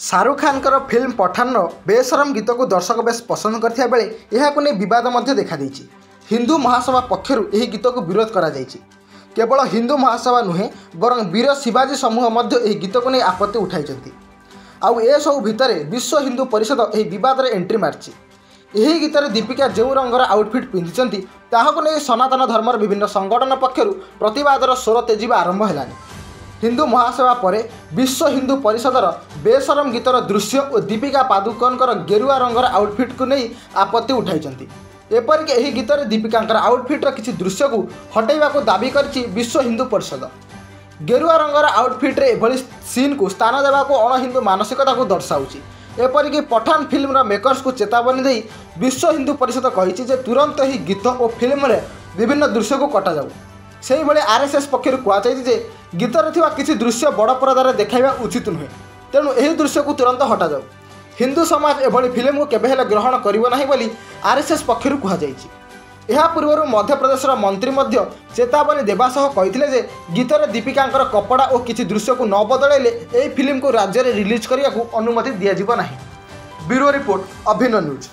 Shahrukh ଖାନଙ୍କର film ପଠାନର Besharam ଗୀତକୁ ଦର୍ଶକ ବେଶ ପସନ୍ଦ କରିଥିବା ବେଳେ ଏହାକୁ ନେଇ ବିବାଦ ମଧ୍ୟ ଦେଖାଦେଇଛି। ହିନ୍ଦୁ ମହାସଭା ପକ୍ଷରୁ ଏହି ଗୀତକୁ ବିରୋଧ କରାଯାଇଛି। କେବଳ ହିନ୍ଦୁ ମହାସଭା ନୁହେଁ, ବରଂ ବୀର ଶିବାଜୀ ସମୂହ ମଧ୍ୟ ଏହି ଗୀତକୁ ନେଇ ଆପତ୍ତି ଉଠାଇଛନ୍ତି। ଆଉ ଏସବୁ ଭିତରେ ବିଶ୍ୱ ହିନ୍ଦୁ ପରିଷଦ ଏହି ବିବାଦରେ ଏଣ୍ଟ୍ରି ମାରିଛି। ଏହି ଗୀତରେ ଦୀପିକା ଯେଉଁ ରଙ୍ଗର ଆଉଟଫିଟ୍ ପିନ୍ଧିଛନ୍ତି, ତାହାକୁ ନେଇ ସନାତନ ଧର୍ମର ବିଭିନ୍ନ ସଂଗଠନ ପକ୍ଷରୁ ପ୍ରତିବାଦର ସ୍ୱର ତେଜିବା ଆରମ୍ଭ ହେଲାଣି। ହିନ୍ଦୁ ମହାସଭା ପରେ ବିଶ୍ୱ ହିନ୍ଦୁ ପରିଷଦର ବେସରମ ଗୀତର ଦୃଶ୍ୟ ଓ ଦୀପିକା ପାଦୁକୋନଙ୍କର ଗେରୁଆ ରଙ୍ଗର ଆଉଟଫିଟ୍କୁ ନେଇ ଆପତ୍ତି ଉଠାଇଛନ୍ତି। ଏପରିକି ଏହି ଗୀତରେ ଦୀପିକାଙ୍କର ଆଉଟଫିଟ୍ର କିଛି ଦୃଶ୍ୟକୁ ହଟାଇବାକୁ ଦାବି କରିଛି ବିଶ୍ୱ ହିନ୍ଦୁ ପରିଷଦ। ଗେରୁଆ ରଙ୍ଗର ଆଉଟଫିଟ୍ରେ ଏଭଳି ସିନ୍କୁ ସ୍ଥାନ ଦେବାକୁ ଅଣହିନ୍ଦୁ ମାନସିକତାକୁ ଦର୍ଶାଉଛି। ଏପରିକି ପଠାନ ଫିଲ୍ମର ମେକର୍ସକୁ ଚେତାବନୀ ଦେଇ ବିଶ୍ୱ ହିନ୍ଦୁ ପରିଷଦ କହିଛି ଯେ ତୁରନ୍ତ ଏହି ଗୀତ ଓ ଫିଲ୍ମରେ ବିଭିନ୍ନ ଦୃଶ୍ୟକୁ କଟାଯାଉ। ସେହିଭଳି ଆର୍ଏସ୍ଏସ୍ ପକ୍ଷରୁ କୁହାଯାଇଛି ଯେ ଗୀତରେ ଥିବା କିଛି ଦୃଶ୍ୟ ବଡ଼ ପରଦାରେ ଦେଖାଇବା ଉଚିତ ନୁହେଁ, ତେଣୁ ଏହି ଦୃଶ୍ୟକୁ ତୁରନ୍ତ ହଟାଯାଉ। ହିନ୍ଦୁ ସମାଜ ଏଭଳି ଫିଲ୍ମକୁ କେବେ ହେଲେ ଗ୍ରହଣ କରିବ ନାହିଁ ବୋଲି ଆର୍ଏସ୍ଏସ୍ ପକ୍ଷରୁ କୁହାଯାଇଛି। ଏହା ପୂର୍ବରୁ ମଧ୍ୟପ୍ରଦେଶର ମନ୍ତ୍ରୀ ମଧ୍ୟ ଚେତାବନୀ ଦେବା ସହ କହିଥିଲେ ଯେ ଗୀତରେ ଦୀପିକାଙ୍କର କପଡ଼ା ଓ କିଛି ଦୃଶ୍ୟକୁ ନ ବଦଳାଇଲେ ଏହି ଫିଲ୍ମକୁ ରାଜ୍ୟରେ ରିଲିଜ୍ କରିବାକୁ ଅନୁମତି ଦିଆଯିବ ନାହିଁ। ବ୍ୟୁରୋ ରିପୋର୍ଟ, ଅଭିନୟ ନ୍ୟୁଜ୍।